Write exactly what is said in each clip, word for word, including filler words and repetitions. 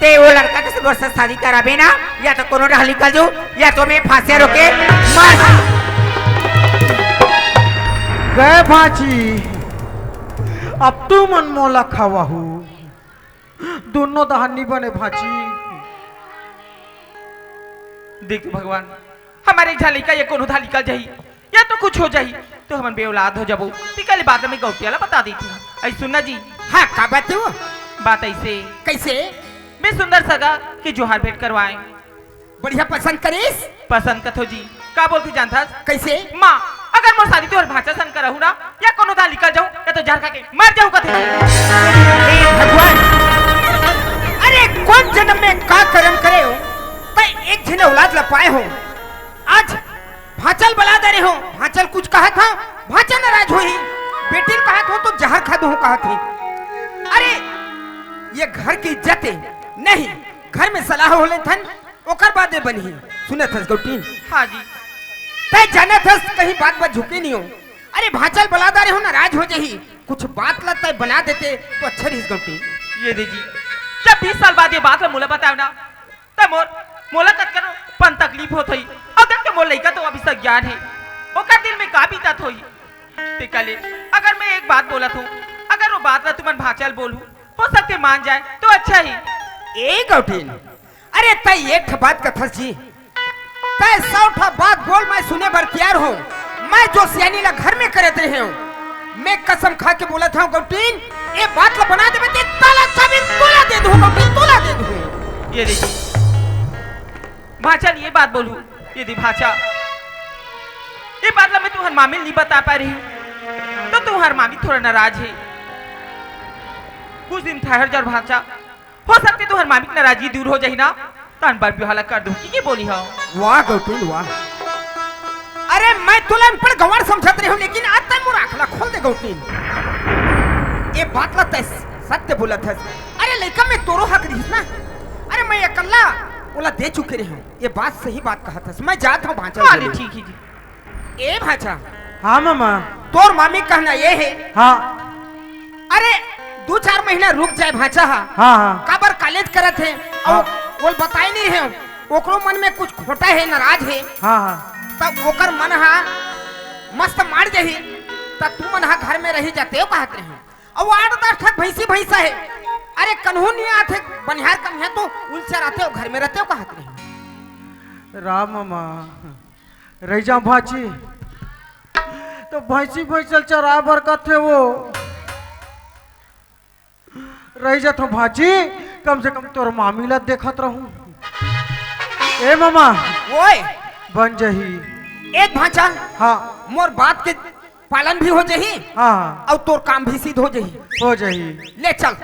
ते वो लड़का के से मोर से शादी कराबे ना, या तो कोनो डहर निकल जाहूं, या तो मैं फांसिया रोके मर जाहूं। गए भांची, अब तुमन मोला खवाहू। दोनों डहर नी बने भांची। देख भगवान, हमर एक झन लइका ये कोनो डहर निकल जाही, या तो कुछ हो जाही, तो हमन बेऔलाद हो जाबो। तेकर ले बात में गौटिया ला बता देथंव। अई सुन ना जी। हाँ, का बात हे वो? बात अइसे। कइसे? मैं सुंदर सगा के जोहार भेंट करवाएंव। बढ़िया पसंद करेस? पसंद कथों जी। का बोलथे जानथस? कइसे? माँ, अगर मोर शादी तोर भांचा सन करहूं ना, या कोनो डहर निकल जाहूं, या तो जहर खा के मर जाहूं कथे जी। हे भगवान, अरे कोन जनम में का करम करे हों, त एक झन औलाद ला पाए हों। आज भांचा ल बला दे रहे हों, भांचा ल कुछ कहत हंव, भांचा नाराज होही, बेटी ल कहत हों तो जहर खा दूहूं कहत हे। अरे ये घर के इज्जत हे, नहीं, घर में सलाह हो लेथन, ओकर बादे बनही। सुनत हस गौटिन? हाँ जी। तैं जानत हस कहीं बात बर झुके नी हों। अरे भांचा ल बला दे रहे हों, नाराज हो जाही, कुछ बात ला तैं बना देते तो अच्छा रहिस गौटिन। ये दे जी, जब बीस साल बाद ये बात ला मोला बताएव ना, त मोर, मोला कतकन पन तकलीफ होत होही। अउ देख के मोर लइका तो अभी सज्ञान हे, ओकर दिल में का बीतत होही। तेकर ले, अगर मैं एक बात बोलत हों, अगर वो बात ला तुमन भांचा ल बोलहू, हो सकथे मान जाए तो अच्छा ही। ए गौटिन, अरे तैं एक ठा बात कथस जी, तैं सौ ठा बात बोल, मैं सुने बर तैयार हों। मैं जो सियानी ला घर में करत रहे हों, मैं कसम खा के बोलत हंव गौटिन, ये बात ला बना देबे ते ताला चाबी तोला दे दूहूं गौटिन, तोला दे दूहूं। ये दे जी, भांचा ल ये बात बोलहू, ये दे भांचा, ये बात ला मैं तुंहर मामी ल नी बता पाय रहेंव, त तुंहर मामी थोड़ा नाराज हे। कुछ दिन ठहर जा भांचा, हो सकथे तुंहर मामी के नाराजगी दूर हो जाही ना, त हमन बर बिहाव ला कर दूहूं, कहिके बोले हंव। वाह गौटिन, वाह। अरे मैं तोला अनपढ़ गंवार समझत रहे हों, लेकिन आज तैं मोर आंख ला खोल दे गौटिन। ये बात ला तैं सत्य बोलत हस। अरे लइका में तोरो हक रहिस ना। अरे मैं एकल्ला ओला दे चुके रहे हों। ये बात सही बात कहत हस। मैं जात हंव भांचा ल हाँ, बोले। ठीक हे जी। ए भांचा। हाँ मामा। तोर मामी कहना ये हे। हाँ। अरे दू चार महीना रुक जाए भांचा हा। हाँ, हाँ। काबर कॉलेज करत हे। अउ हाँ। ओला बताय नी रहे हों, ओकरो मन में कुछ खोटा हे, नाराज हे। हाँ, हाँ। त ओकर मन हा मस्त मार जाही, त तुमन हा घर में रही जातेव कहत रहे हों। अउ आठ दस ठक भैंसी भैंसा हे। अरे कन्हू नी आथे, बनिहार कम हे तो उल चरातेव, घर में रहतेव कहत रहे हों। राम मामा, रहि जांव भांची, त भैंसी भैंसा ल चराय बर कथे वो। रहि जाथंव भांची, कम से कम तोर मामी ला देखत रहूं। ए मामा। ओए। बन जाही। ए भांचा। हाँ। मोर बात के पालन भी हो जाही। हाँ, हाँ। अउ तोर काम भी सिद्ध हो जाही। हो जाही। ले चल।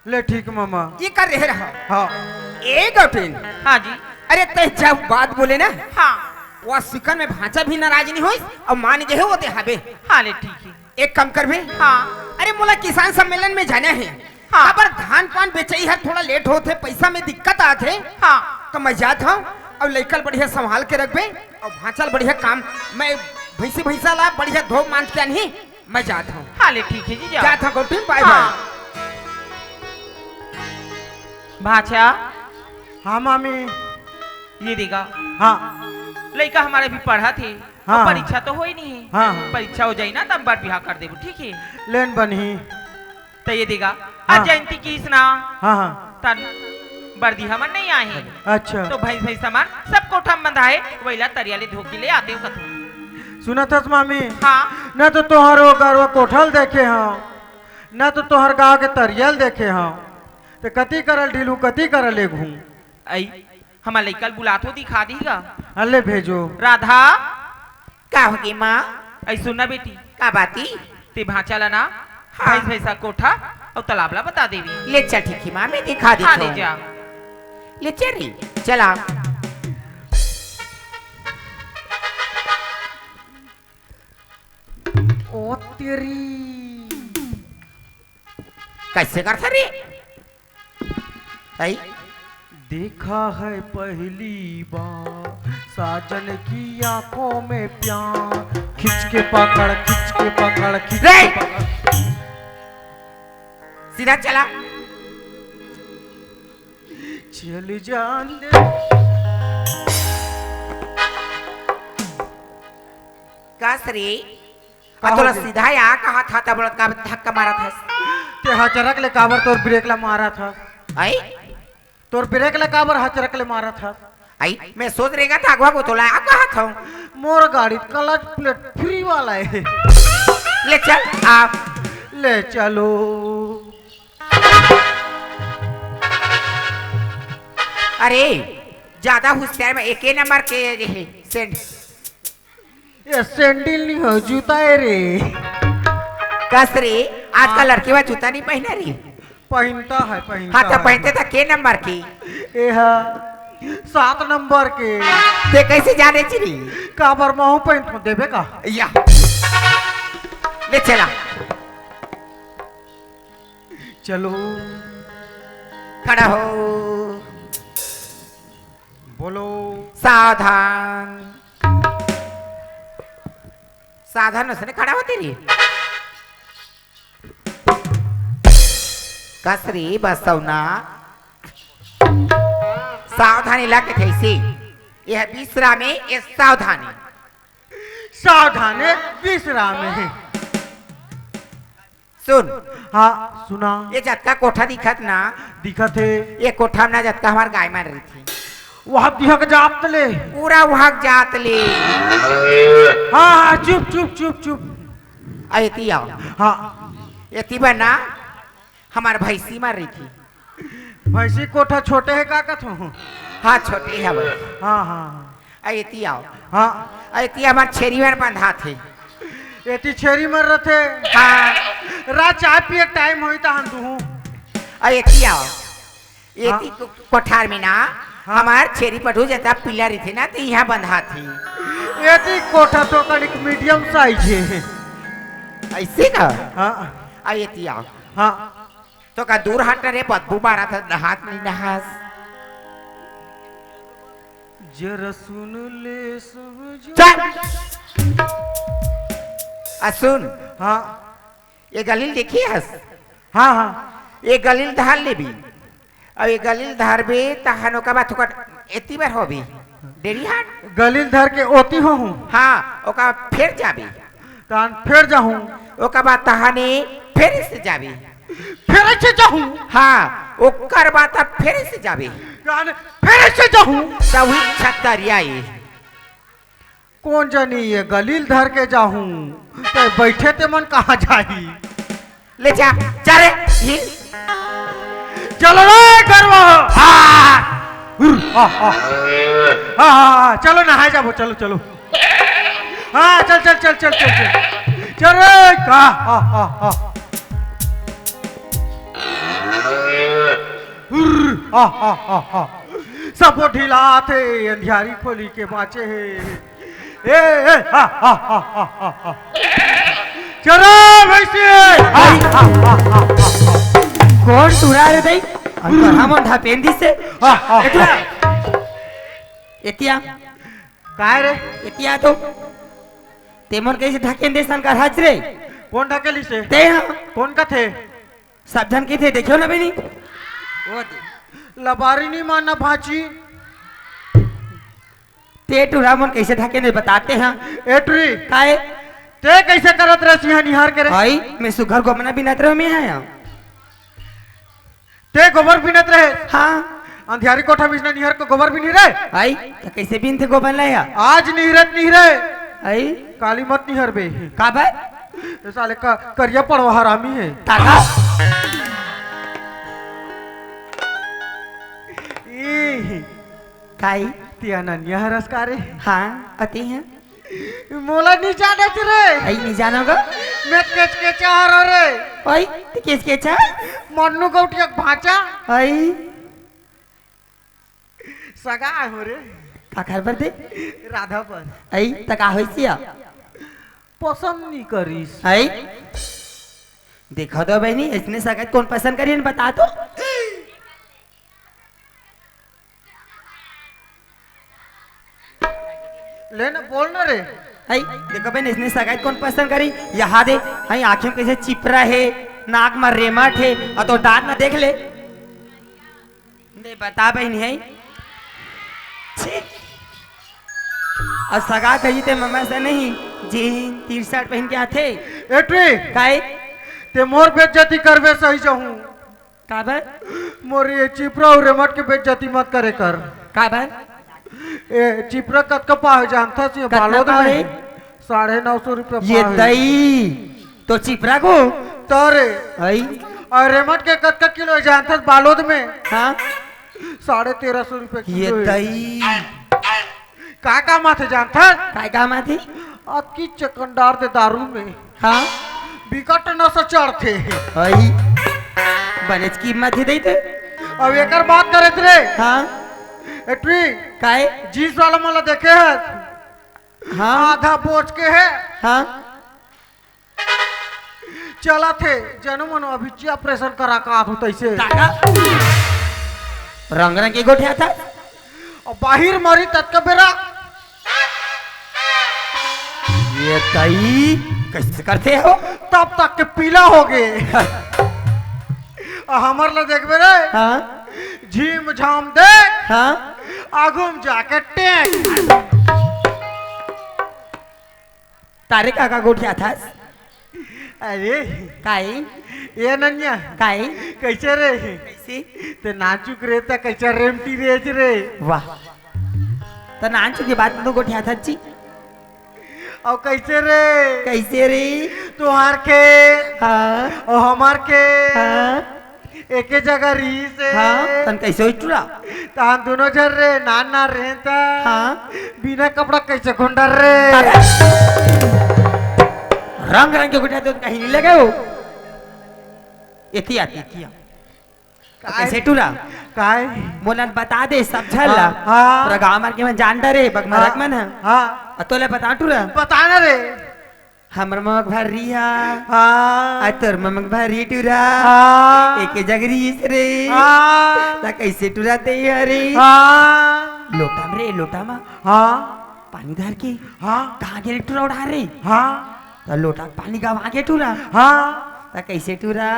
ले ठीक मामा। ये कर रहे रहा। हाँ। ए गौटिन। हाँ जी। अरे तैं जब बात बोले ना। हाँ। वो सिकन में भांचा भी नाराज नी होइस अउ मान गे हे वो दे हबे। हाँ ले ठीक हे। एक काम करबे। हाँ। अरे मोला किसान सम्मेलन में जाना हे। हाँ। काबर धान पान बेचई हर थोड़ा लेट होत हे, पैसा में दिक्कत आत हे। हाँ। त मैं जात हंव अउ लइका ल बढ़िया संभाल के रखबे अउ भांचा ल बढ़िया काम, मैं भैंसी भैंसा ला बढ़िया धो मांज के आनही। मैं जात हंव। हाँ ले ठीक हे जी, जाव। जात हंव गौटिन, बाय हाँ। बाय। भांचा। हाँ मामी। ये दे गा। हाँ। लइका हमर अभी पढ़त हे। हाँ, हाँ। परीक्षा तो होय नी हे। हाँ, हाँ। परीक्षा हो जाही ना, त हमन बर बिहाव कर देबो, ठीक हे? ले न बनही। त ये दे गा। हाँ। आज जयंती किहिस ना। हाँ, हाँ। तब बरदी हमन नइ आए हन। अच्छा। त भैंस भैंस हमर सब कोठा म बंधाय हे, वोला तरिया ले धो के ले आतेव कथंव। सुनत हस मामी? हाँ। न तो तोहर वो गरवा कोठा ल देखे हंव, न तो तोहर गांव के तरिया ल देखे हंव। त कती करा ल ढिलहूं, कती करा ल लेगहूं। अई, हमर लइका ल बुलाथंव, दिखा दिही गा। अले भेजो। राधा। का होगे माँ? अई सुन ना बेटी। का बात हे? ते भांचा ला ना, हाँ। भैंस भैंसा कोठा अउ तालाब ला बता देबे। ले चल ठीक हे माँ, मैं दिखा देथंव। हाँ, ले जा। ले चल रे, चला। ओ तेरी। कइसे करथे रे? अई? देखा है पहली बार साजन की आंखों में प्यार, खींच के पकड़, खींच के पकड़, खींच रे! के पकड़। सीधा चला। चल जान दे। कस रे? का आ तोला होगे? सीधा आ कहा था, तब का धक्का मारा था? ते हचरक ले काबर तोर ब्रेक ला मारा था? आई? तोर ब्रेक ला काबर हचरक ले मारा था? आई, मैं सोच रेंगा था, अगवा को तोला आ कहा था। मोर गाड़ी क्लच प्लेट फ्री वाला है। ले चल, आ। ले चलो। अरे, ज्यादा होशियार में एके नंबर के ये सेंट। ये सैंडल नहीं हो, जूता है रे। कस रे, आजकल लड़की वा जूता नहीं पहना रे। पहनता है, पहनता हाँ, तो है। पहनते था के नंबर की? ए हा, सात नंबर के। ते कैसे जाने चिरी? काबर महू पहनत हो, देबे का? या। ले चला। चलो। खड़ा हो। बोलो। सावधान। सावधान उसने खड़ा होते रही। कस रे बसौना। सावधानी लाके थे इसे। यह विश्राम है, ये सावधानी। सावधान है, विश्राम है। सुन। हाँ, सुना। ये जतका कोठा दिखत ना? दिखत हे। ये कोठा में ना जतका हमार गाय मन रहिथे। वहाँ दिहक जात ले। पूरा वहाँ जात ले। हाँ, हाँ, चुप, चुप, चुप, चुप। आ, एती आओ। हाँ। एती बर ना, हमार भैंसी मन रहिथे। भैंसी कोठा छोटे हे का कथो? हाँ, छोटे हे भाई। हाँ, हाँ, हाँ। आ, एती आओ। हाँ। आ, एती हमार छेरी मन बंधात हे। एती छेरी मन रथे। हाँ। रात चाय पिए के टाइम होई तहन दूहूँ। आ, एती आओ। एती हाँ। को-, कोठार में ना, हाँ। हमार छेरी पठू जैसा पीला रहिथे ना, तो यहाँ बंधात हे। एती कोठा तो कनिक मीडियम साइज हे। ऐसे का? हाँ। आ, एती आओ। हाँ। तो का दूर हट रे, बदबू मारत हे, नहात नहीं नहास। जरा सुन ले सब जन। चल। आ सुन। हाँ। ये गलिल देखी हस? हाँ, हाँ। ये गलिल धार लेबी। अब ये गलिल धारबे, तहन ओकर बाद थोकन एती बर होबी। डेरी हाट। गलिल धर के ओती होहूँ। हाँ, ओकर बाद फेर जाबी। तहन फेर जाहूँ। ओकर बाद तहने फेर से जाबी। फेर से जाहूँ। हाँ, ओकर बाद तब फेर से जाबे। तहन फेर से जाहूँ। तभी छतरिया ये। कौन जानी ये गलिल धर के जाहूँ, ते बैठे ते मन कहाँ जाही? ले जा, जा रे, हिल। चलो रे गरवा। हाँ। हुर, हाँ, हाँ। हाँ, हाँ, हाँ, चलो नहाए जाबो, चलो, चलो। हाँ, चल, चल, चल। चल रे, का, हाँ, हाँ, हाँ। हुर, हाँ, हाँ, हाँ, हाँ। सबो ढिलात हे, अंधियारी खोली के बाँचे हे। ए, ए, हा, हा, हा। चलो, भैंसी। हा, हा, हा, हा, हा। कोन टुरा रे दई? अंकर हमन ढपेंदी से। हा, हा, ए टुरा। हा। एतिया। काय रे? एतिया तो। ते मन कैसे ढकेन दे सन कर हच रे? कोन ढकेली से? ते हाँ। कोन कथे? सब झन कहिथे, देखियो ना बहिनी। वो दे। लबारी नहीं मानना भाची। ते टुरा मन कैसे ढके नहीं बताते हैं। ए टुरी। काय? ते कैसे करत रहे सिंहा निहार के रे? भाई, मैं सुघर गोबना बिनत रहे, मैं आया। ते गोबर बिनत रहे? हाँ। अंधियारी कोठा में इसने निहर को गोबर बिनी रहे? आई, तो कैसे बिनथे गोबर ला या? आज निहरत निहरे। आई। काली मत निहर बे। का बे? ये साले का करिया पड़वा हरामी है। ताका। ए। काई? तिया ननिया हरस का रे? हाँ, अति है। मोला नहीं जानत रे। आई नहीं जानोगा? मैं केचकेचा हरो रे। आई, ते केचकेचा? मन्नू गौटिया के भांचा। आई। सगा हो रे। काखर बर दे? राधा बर। आई, त का होइस या? पसंद नहीं करिस। आई। देखो तो बहिनी, इसने सगा कोन पसंद करी, बता तो। ले ना, बोल ना रे। आई, देखो बहिनी, इसने सगा कोन पसंद करी? यहाँ दे, आई आँखी में कैसे चिपरा है, नाक में रेमट है, और तो दांत ना देख ले। बता बहिनी है। छी। अउ सगा कही ते ममा से नहीं, जीन टी शर्ट पहन के आथे। ए ट्री, काय? ते मोर बेइज्जती करबे सही जहूं। काबर? मोर ये चिपरा अउ रेमट के बेइज्जती मत करे कर। काबर? ए चिपरा कतका पावे जानथस ये कतना बालोद पावे? में? साढ़े नौ सौ रुपया ये पावे। दई, तो चिपरा को? तोरे। आई। अउ रेमट के कतका किलो जानथस बालोद में? हाँ। साढ़े तेरह सौ रुपया ये किलो हे। दई। का काम आथे जानथस? काय काम आथे? अतकी चकंदार दे दारू में। हाँ। बिकट नशा चढ़थे। आई। बनेच कीमत हे दई ते। अब एकर बात करत रे। हाँ। A tree. काय? जींस वाला मन ला देखे हस? हाँ। आधा बोच के हे। हाँ। चलत हे, जनो मनो अभी ची ऑपरेशन करा का आथू तैसे। काका, रंग रंग के गोठियाथस। अउ बाहिर मरी ततका बेरा। ये दई, कैसे करते हो? तब तक के पीला हो गए। अउ हमर ला देखबे रे। हाँ। झीम झाम देख। हाँ। आगू में जाके टेक। तारे काका गोठियाथस। अरे। काई? ए ननिया। काई? कैसे रे? कैसे? ते नानचुक रे, ते कैसे रेमटी रेच रे? वाह। त नानचुक के बात तो गोठियाथस जी। अउ कैसे रे? कैसे रे? तुहार खेत। हाँ। अउ हमार खेत। हाँ। एके जगह रहिस हे। हाँ, तन कैसे होई टूरा? तहान दोनों झन रे, नान नान रहे त। हाँ। बिना कपड़ा कैसे घुंडर रे? अरे! रंग रंग के गुठा तो कहीं नहीं लगे हो। एती आती, एती आ। काय? कैसे टूरा? काय? मोला बता दे सब झन ला। हाँ, हाँ। पूरा गांव मार के मैं जान डरे, बगमरक हाँ, मन ह। हाँ। अ तोला बता टूरा। बता ना रे। हमर ममक भर्री हा। हाँ। आ तोर ममक भर्री टूरा। हाँ। एके जगह रहिस रे। हाँ। त कैसे टूरा ते हरे? हाँ। लोटा म रे, लोटा म। हाँ। पानी धर के। हाँ। कहाँ गे रे टूरा उड़ा रे? हाँ। त लोटा पानी गवा गे टूरा। हाँ। त कैसे टूरा?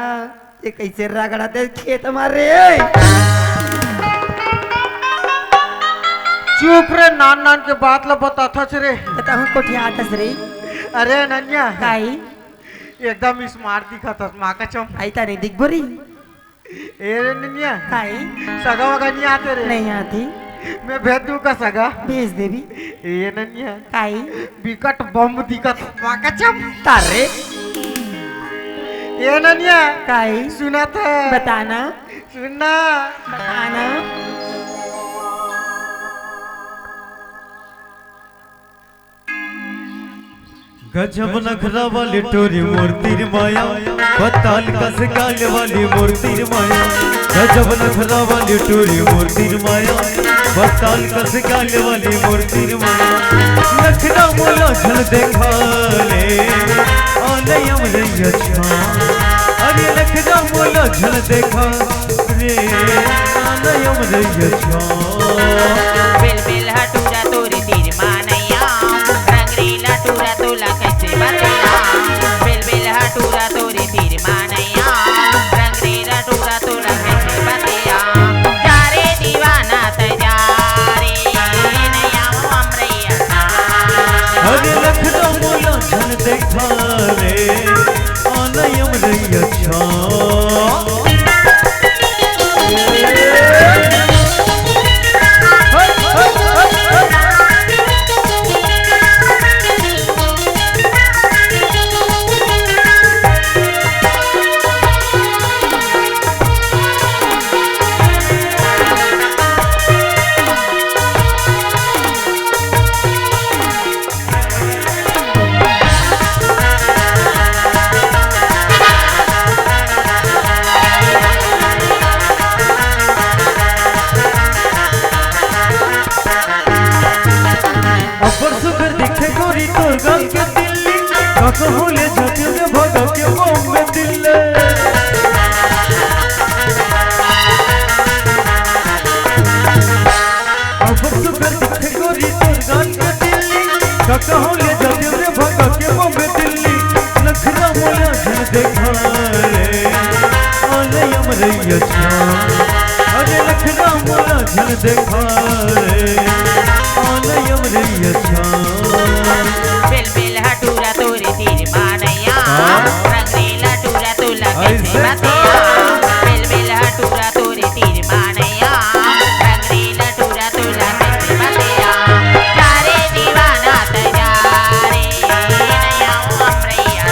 ये कैसे रगड़ा दे खेत म रे? चुप रे, नान नान के बात ला बताथस रे। बताहूँ कोठियाथस रे। अरे अनन्या। काई? एकदम smart दिखत हस, माँ कसम। आई तारे दिख बोरी। ए रे ननिया। काई? सगा वगा नहीं आते रे। नहीं आती। मैं भेज दूँ का सगा? भेज देबे। ए ननिया। काई? बिकट बम दिखत माँ कसम। तारे। ए ननिया। काई? सुनत हस? बताना। सुनना। बताना। गजब नखरा वाली टूरी मोर तीर माया, बताल कस गाल वाली मोर तीर माया। गजब नखरा वाली टूरी मोर तीर माया, बताल कस गाल वाली मोर तीर माया। नखरा मोला झन देखा रे, आलयम रे अच्छा। अरे नखरा मोला झन देखा रे, आलयम रे अच्छा। बेल बेल हटूरा तोरे तीर मानैया, रंगरेला टूरा तोला कैसे बतैया। बेल बेल हटूरा तोरे तीर मानैया, रंगरेला टूरा तोला कैसे बतैया। जा रे दीवाना तै जा रे, नैया हमरे अड्डा। अरे लखनऊ मोला झन देखा रे, आलयम रे अच्छा। अब्बड़ सुग्घर दिखे गोरी तोर गाल के तिल्ली, का कहूँ ले जाते रे भगा के बॉम्बे दिल्ली। अब्बड़ सुग्घर दिखे गोरी तोर गाल के तिल्ली, का कहूँ ले जाते रे भगा के बॉम्बे दिल्ली। नखरा मोला झन देखा रे, आलयम रे अच्छा। अरे नखरा झन देखा रे, आनयम रे अच्छा। बेल बेल हटूरा तोरे तीर मानैया, हाँ? रंगरेला टूरा तोला कैसे ऐसे बतिया? बेल बेल हटूरा तोरे तीर मानैया, रंगरेला टूरा तोला कैसे बतिया? जा रे दीवाना तैयार रे, नैया ओ अमरैया।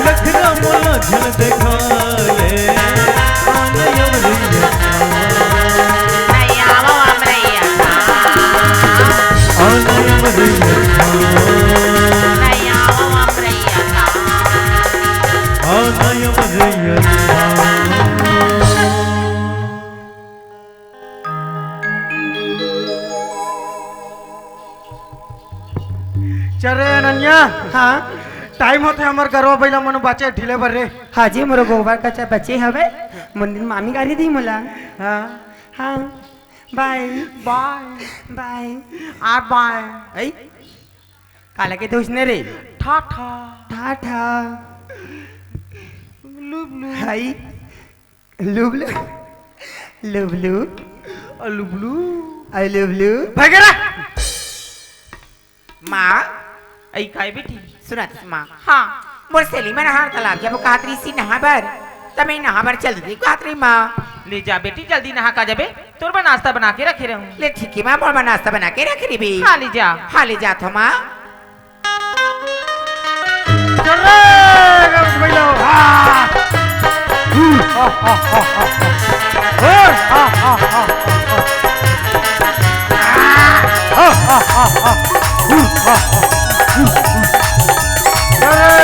लखना मोला झन देखा ले, आनयम रैया। नैया ओ अमरैया। आनयम रैया। नैया ओ अमरैया। आनयम रैया। चल रे अनन्या। हाँ। टाइम होथे, हमर गरवा बइला मन बाचे ढीले बर रे। हाँ जी, मोरो गोबर कचरा बचे हवे, मुंदिन मामी गारी दी मोला। हाँ। हाँ। बाय। बाय। बाय। आ बाय। ऐ? काला के दोस्त ने रे? ठा ठा। ठा ठा। लुब लुब। हाय। लुबलु। लुबलु। अलुबलु। अलुबलु। भगेरा। माँ, अई काय बेटी? सुनत माँ। हाँ। मोर सेली मन हार तालाब जब कहत रही सी नहा बर, त मैं नहा बर चल दी कहत रही माँ। ले जा बेटी, जल्दी नहा का जाबे, तोर बर नाश्ता बना के रखे रहूँ। ले ठीक है माँ, मोर बर नाश्ता बना के रखे रही। हाँ, ले जा। हाँ, ले जा थो माँ। चल रे, गरम भैया। हाँ। हम्म। हाँ, हाँ, हाँ, हाँ। हाँ, हाँ, हाँ, हाँ। हाँ, हाँ, हाँ, हाँ। हम्म, हाँ, हाँ। हम्म, हम्म। चल रे।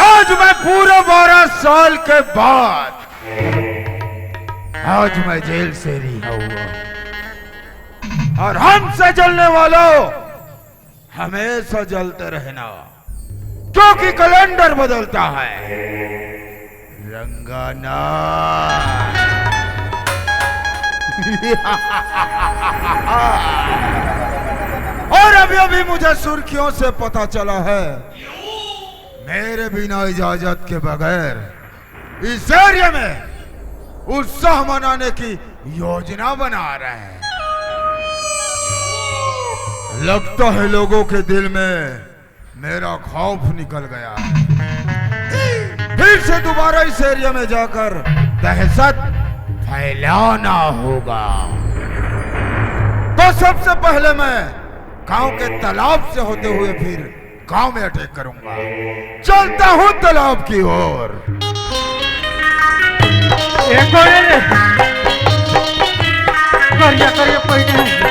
आज मैं पूरे बारह साल के बाद आज मैं जेल से रिहा हुआ, और हमसे जलने वालों, हमेशा जलते रहना, क्योंकि कैलेंडर बदलता है। रंगाना। और अभी अभी मुझे सुर्खियों से पता चला है, मेरे बिना इजाजत के बगैर इस एरिया में उत्साह मनाने की योजना बना रहे हैं। लगता है लोगों के दिल में मेरा खौफ निकल गया है। फिर से दोबारा इस एरिया में जाकर दहशत फैलाना होगा। तो सबसे पहले मैं गांव के तालाब से होते हुए फिर गांव में अटैक करूंगा। चलता हूं तालाब की ओर। एक और रे। करिया, करिया, पहले।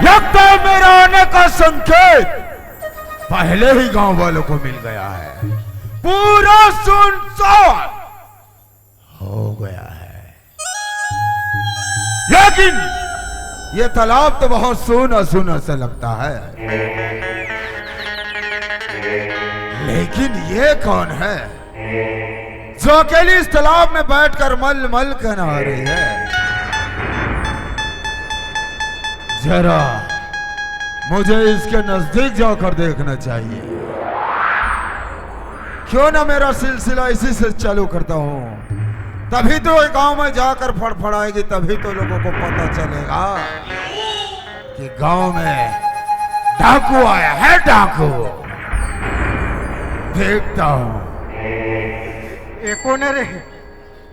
लगता है मेरा आने का संकेत। पहले ही गांव वालों को मिल गया है। पूरा सुनसान हो गया है। लेकिन ये तालाब तो बहुत सूना सूना सा लगता है। लेकिन ये कौन है जो अकेली इस तालाब में बैठकर मल मल के नहा रही है? जरा मुझे इसके नजदीक जाकर देखना चाहिए। क्यों ना मेरा सिलसिला इसी से चालू करता हूँ, तभी तो ये गांव में जाकर फड़फड़ाएगी, तभी तो लोगों को पता चलेगा कि गांव में डाकू आया है, डाकू। देखता हूँ। ये कौन है रे?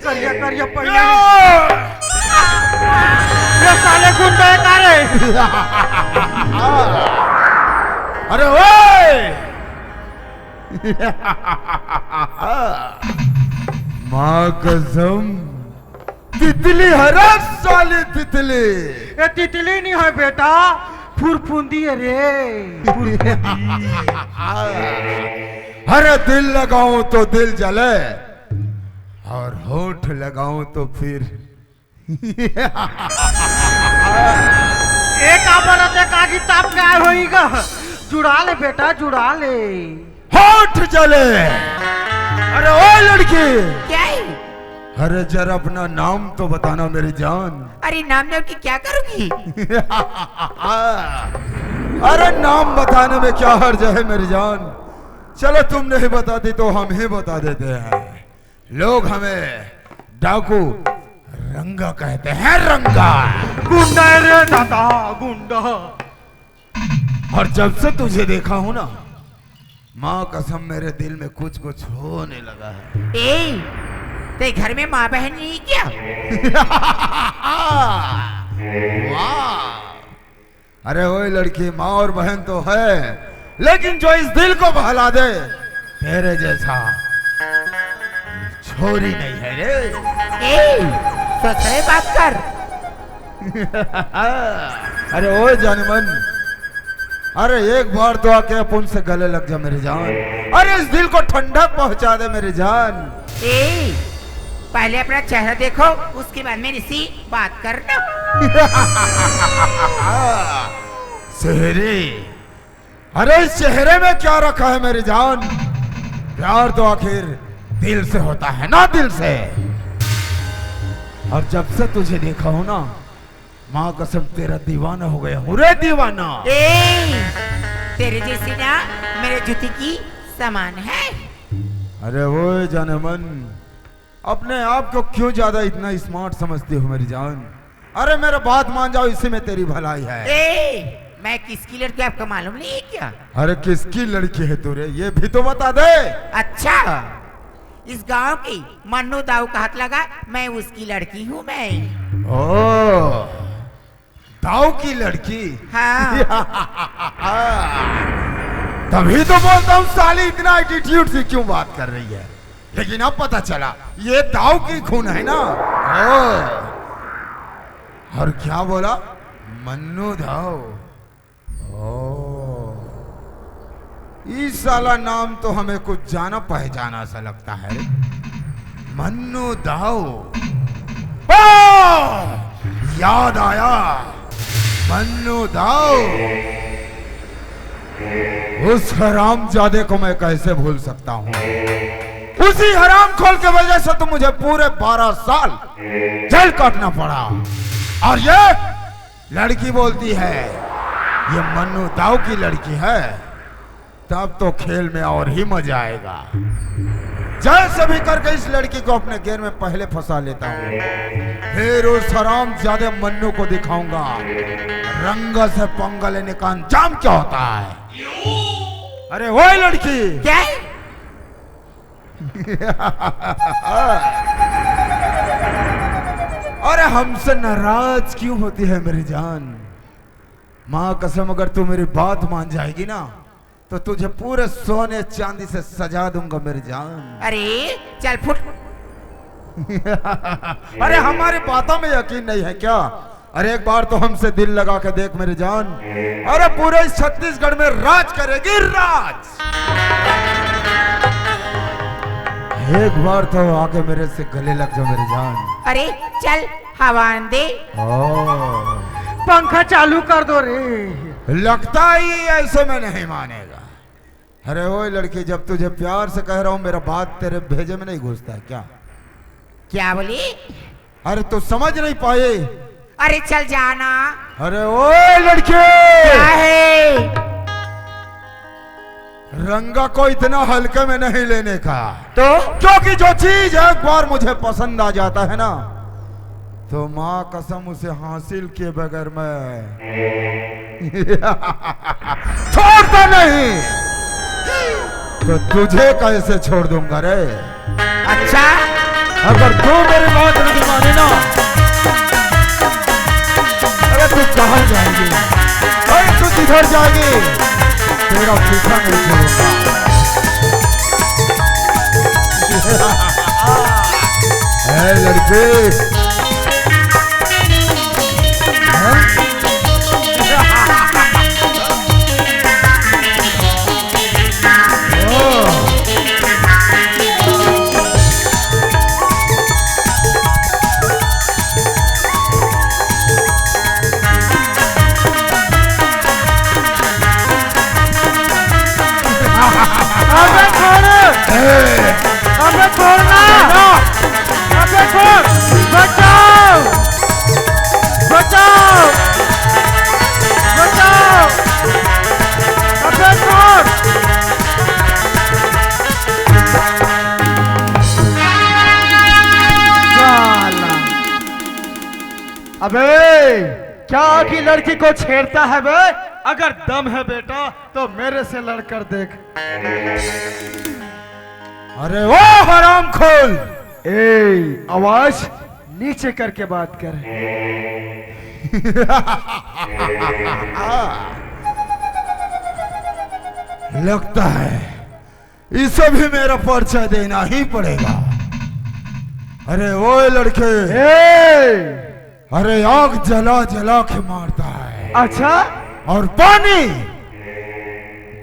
करिया करिया पहले। ये साले गुंडा है का रे? अरे ओए! माँ कसम, तितली हरा साले, तितली। ये तितली नहीं है बेटा, फुरफुंदी है रे। अरे दिल लगाऊं तो दिल जले, और होठ लगाऊं तो फिर एक आबर ते कागी ताप काय होईगा। जुड़ा ले बेटा, जुड़ा ले। होठ जले। अरे ओ लड़की, क्या है? अरे जरा अपना नाम तो बताना मेरी जान। अरे नाम नाम की क्या करूंगी? अरे नाम बताने में क्या हर्ज है मेरी जान। चलो तुम नहीं बताती तो हम ही बता देते हैं। लोग हमें डाकू रंगा कहते हैं, रंगा। गुंडा है रे दादा, गुंडा। और जब से तुझे देखा हूं ना, माँ कसम मेरे दिल में कुछ कुछ होने लगा है। ए, ते घर में माँ बहन नहीं क्या? वाह! अरे ओए लड़की, माँ और बहन तो है, लेकिन जो इस दिल को बहला दे, तेरे जैसा छोरी नहीं है रे। ए, सच है बात कर। अरे ओए जानेमन, अरे एक बार तो आके अपन से गले लग जा मेरी जान। अरे इस दिल को ठंडक पहुंचा दे मेरी जान। ए, पहले अपना चेहरा देखो, उसके बाद मेरे से बात करना। चेहरे, अरे इस चेहरे में क्या रखा है मेरी जान? प्यार तो आखिर दिल से होता है ना, दिल से। और जब से तुझे देखा हूं ना, माँ कसम तेरा दीवाना हो गया हूँ रे, दीवाना। ए, तेरे जैसी ना मेरे जूती की समान है। अरे ओए जानेमन, अपने आप को क्यों ज्यादा इतना स्मार्ट समझती हो मेरी जान? अरे मेरा बात मान जाओ, इसी में तेरी भलाई है। ए, मैं किसकी लड़की आपको मालूम नहीं है क्या? अरे किसकी लड़की है तू रे, ये भी तो बता दे। अच्छा, इस गांव की मन्नू दाऊ का हाथ लगा, मैं उसकी लड़की हूँ मैं। ओ, दाऊ की लड़की। हाँ। तभी तो बोलता हूँ साली इतना एटीट्यूड से क्यों बात कर रही है। लेकिन अब पता चला ये दाऊ की खून है ना। ओ, और क्या बोला? मन्नू दाऊ। ओ, ई साला नाम तो हमें कुछ जाना पहचाना सा लगता है रे। मन्नू दाऊ। ओ, याद आया, मन्नू दाऊ। उस हरामजादे को मैं कैसे भूल सकता हूँ? उसी हरामखोर के वजह से तो मुझे पूरे बारह साल जेल काटना पड़ा। और ये लड़की बोलती है, ये मन्नू दाऊ की लड़की है, तब तो खेल में और ही मजा आएगा। जैसे भी करके इस लड़की को अपने गेम में पहले फंसा लेता हूँ, फिर उस हरामजादे मन्नू को दिखाऊंगा रंग से पंगा लेने का अंजाम क्या होता है। अरे ओए लड़की, क्या है? अरे हमसे नाराज क्यों होती है मेरी जान? माँ कसम, अगर तू मेरी बात मान जाएगी ना, तो तुझे पूरे सोने चांदी से सजा दूंगा मेरी जान। अरे चल फुट। अरे हमारी बातों में यकीन नहीं है क्या? अरे, एक बार तो हमसे दिल लगा के देख मेरी जान। अरे, पूरे इस छत्तीसगढ़ में राज करेगी, राज। एक बार तो आके मेरे से गले लग जा मेरी जान। अरे, चल, हवा आन दे। ओ। पंखा चालू कर दो रे। लगता ही ऐसे में नहीं मानेगा। अरे ओए लड़की, जब तुझे प्यार से कह रहा हूँ, मेरा बात तेरे भेजे में नहीं घुसता है क्या? क्या बोली? अरे, तू समझ नहीं पाए? अरे, चल जाना। अरे ओए लड़की, क्या है? रंगा को इतना हल्के में नहीं लेने का। तो? क्योंकि जो चीज एक बार मुझे पसंद आ जाता है ना, तो माँ कसम, उसे हासिल किए बगैर मैं छोड़ता नहीं। तो तुझे कैसे छोड़ दूंगा रे? अच्छा? अगर तू मेरी बात नहीं माने ना, अरे, तू कहाँ जाएगी? अरे, तू किधर जाएगी? तेरा पीछा नहीं छोड़ूंगा। ए लड़की, हैं? अबे छोड़! अबे छोड़ना! अबे छोड़! बचाओ! बचाओ! बचाओ! अबे छोड़! साला। अबे, क्या की लड़की को छेड़ता है बे? अगर दम है बेटा, तो मेरे से लड़कर देख। अरे ओ हरामखोर! ए, आवाज नीचे करके बात कर। लगता है इसे भी मेरा परिचय देना ही पड़ेगा। अरे ओए लड़के, ए! अरे, आग जला जला के मारता है। अच्छा? और पानी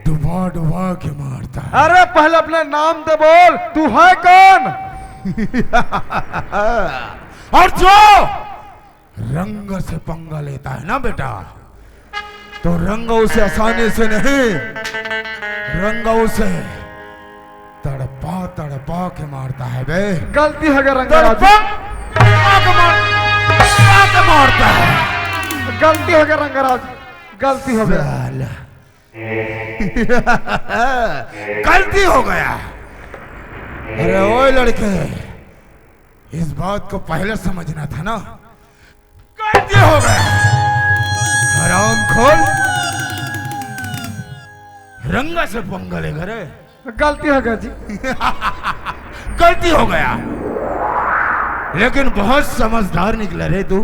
डुबा डुबा के मारता है। अरे, पहले अपना नाम तो बोल, तू है कौन? और जो रंग से पंगा लेता है ना बेटा, तो रंग उसे आसानी से नहीं, रंग उसे तड़पा तड़पा के मारता है बे। गलती हो गया रंगराज। तड़पा, तड़पा के मार, तड़पा के मारता है। गलती हो गया रंगराज, गलती हो गया। साला। गलती हो गया। अरे ओए लड़के, इस बात को पहले समझना था ना। गलती हो गया। हरामखोर, रंगा से पंगा लेगा रे। गलती हो गया जी। गलती हो गया, लेकिन बहुत समझदार निकला रे तू।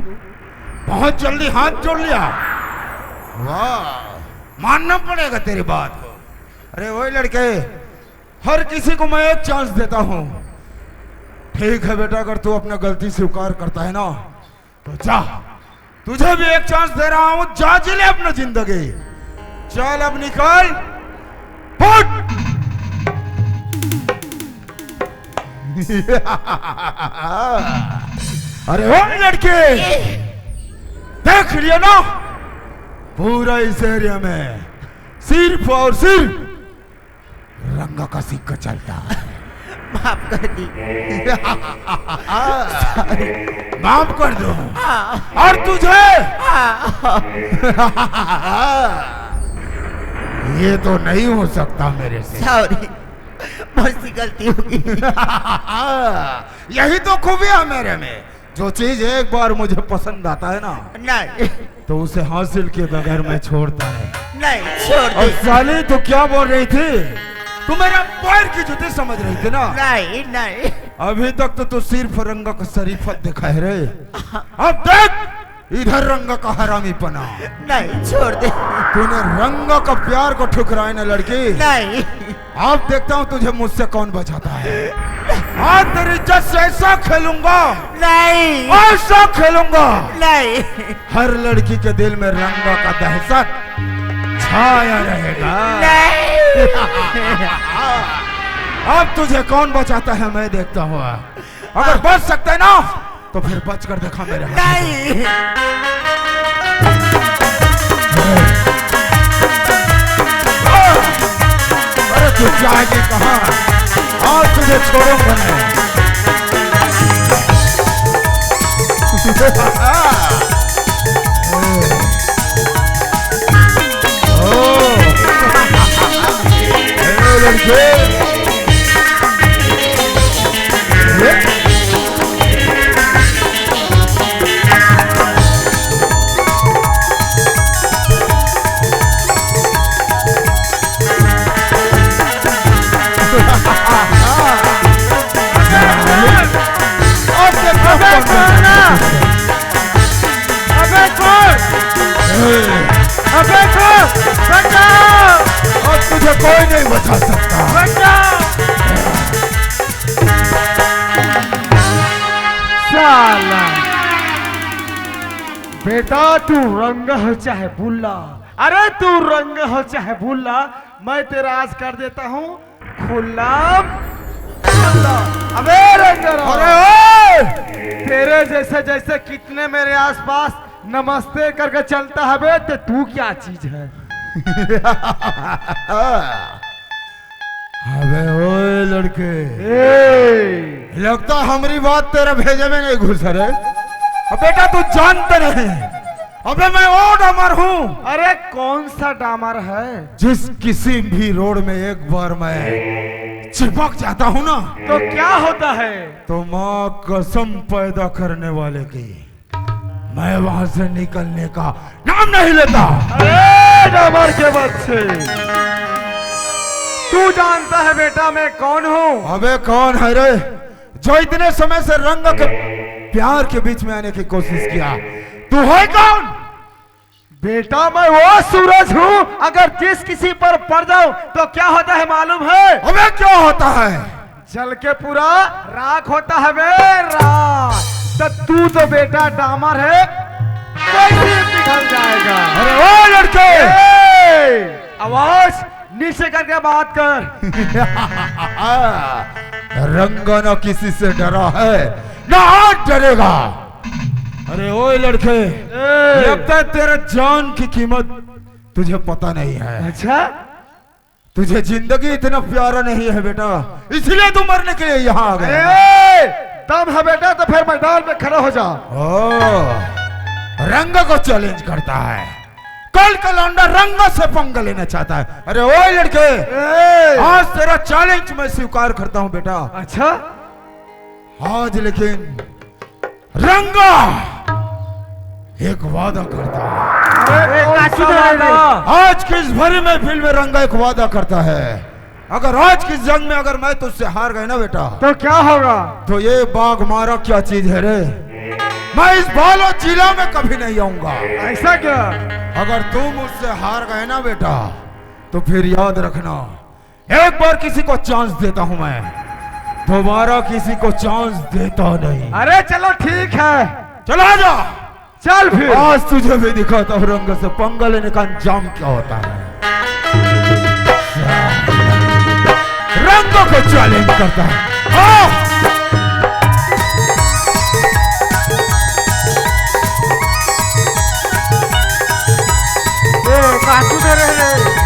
बहुत जल्दी हाथ जोड़ लिया। वाह, मानना पड़ेगा तेरी बात को। अरे ओए लड़के, हर किसी को मैं एक चांस देता हूँ। ठीक है बेटा, अगर तू अपना गलती स्वीकार करता है ना, तो जा, तुझे भी एक चांस दे रहा हूँ, जा जी ले अपना जिंदगी। चल अब निकल, फुट। अरे ओ लड़के, देख लिया ना, पूरा इस एरिया में सिर्फ और सिर्फ रंगा का सिक्का चलता है। माफ कर दी। माफ कर दो। हाँ। और तुझे? हाँ। ये तो नहीं हो सकता मेरे से। सॉरी, मुझसे गलती होगी। यही तो खूबी है मेरे में। जो चीज एक बार मुझे पसंद आता है ना, नहीं। तो उसे हासिल किए बगैर मैं छोड़ता नहीं। नहीं, छोड़ और दे। साली, तू क्या बोल रही थी? तू मेरा पैर की जूती समझ रही थी ना? नहीं, नहीं। अभी तक तो तू सिर्फ रंगा का शरीफत दिखा है रे। अब देख इधर रंगा का हरामीपना। नहीं, छोड़ दे। तूने रंगा का प्यार को ठुकराया ना लड़की। नहीं। अब देखता हूँ तुझे मुझसे कौन बचाता है। आज तेरी इज्जत से ऐसा खेलूंगा, नहीं। ऐसा खेलूंगा, नहीं। हर लड़की के दिल में रंगा का दहशत छाया रहेगा। नहीं। अब तुझे कौन बचाता है, मैं देखता हूँ। अगर बच सकते हैं ना, तो फिर बच कर दिखा मेरे हाथ से। नहीं। अरे तू जाएगी कहाँ? आज तुझे छोड़ूंगा नहीं। ओ। ए लड़के। अबे छोड़ ना। अबे छोड़। अबे छोड़। बचाओ। अब तुझे कोई नहीं बचा सकता। बचाओ। साला। बेटा, तू रंग हो चाहे बुल्ला, अरे तू रंग हो चाहे बुल्ला, मैं तेरा आज कर देता हूँ खुल्ला खुल्ला। अबे रंगराव, अरे ओए! तेरे जैसे जैसे कितने मेरे आसपास नमस्ते करके चलता है बे, ते तू क्या चीज है? अबे ओए लड़के, ए! लगता हमरी बात तेरा भेजे में नहीं घुस रे। अब बेटा तू जानते नहीं, अबे मैं वो डामर हूँ। अरे कौन सा डामर है? जिस किसी भी रोड में एक बार मैं चिपक जाता हूँ ना, तो क्या होता है? तो माँ कसम पैदा करने वाले की, मैं वहां से निकलने का नाम नहीं लेता। अरे डामर के बच्चे, तू जानता है बेटा मैं कौन हूँ? अबे कौन है रे, जो इतने समय से रंग के प्यार के बीच में आने की कोशिश किया? तू है कौन? बेटा मैं वो सूरज हूँ, अगर जिस किसी पर पड़ जाऊं तो क्या होता है मालूम है? अबे क्या होता है? जल के पूरा राख होता है बे, राख। तो तू तो बेटा डामर है, कैसे पिघल जाएगा? अरे ओ लड़के! ए, आवाज नीचे करके बात कर। रंगा ना किसी से डरा है, ना आज डरेगा। अरे ओए लड़के, ए! लगता है तेरा जान की कीमत तुझे पता नहीं है। अच्छा? तुझे जिंदगी इतना प्यारा नहीं है बेटा, इसलिए तू मरने के लिए यहाँ आ गया। ए! दम है बेटा तो फिर मैदान में खड़ा हो जा। ओ, रंग को चैलेंज करता है, कल का लौंडा रंग से पंगा लेना चाहता है। अरे ओए लड़के, ए! आज तेरा चैलेंज मैं स्वीकार करता हूँ बेटा। अच्छा? आज लेकिन रंगा एक वादा करता है। अरे, ए, कौन सा वादा? आज की इस भरी महफिल में रंगा एक वादा करता है, अगर आज की जंग में अगर मैं तुझसे हार गए ना बेटा, तो क्या होगा? तो ये बाघमारा क्या चीज है रे? मैं इस बालोद जिला में कभी नहीं आऊंगा। ऐसा क्या? अगर तू मुझसे हार गए ना बेटा, तो फिर याद रखना, एक बार किसी को चांस देता हूं मैं, दोबारा किसी को चांस देता नहीं। अरे चलो ठीक है। चला जा। चल फिर। आज तुझे भी दिखाता हूँ रंग से पंगा लेने का अंजाम क्या होता है। रंग को चैलेंज करता है। आओ। ए, काटू दे रहे हैं।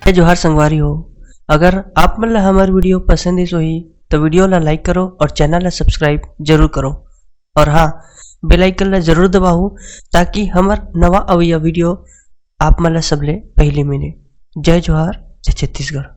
जय जोहार संगवारी हो, अगर आप मन ला हमर video पसंद आइस होही, तो video ला like करो और channel ला subscribe जरूर करो। और हाँ, bell icon ला जरूर दबाओ, ताकि हमर नवा अवइया video आप मन ला सबले पहले मिले। जय जोहार, जय छत्तीसगढ़।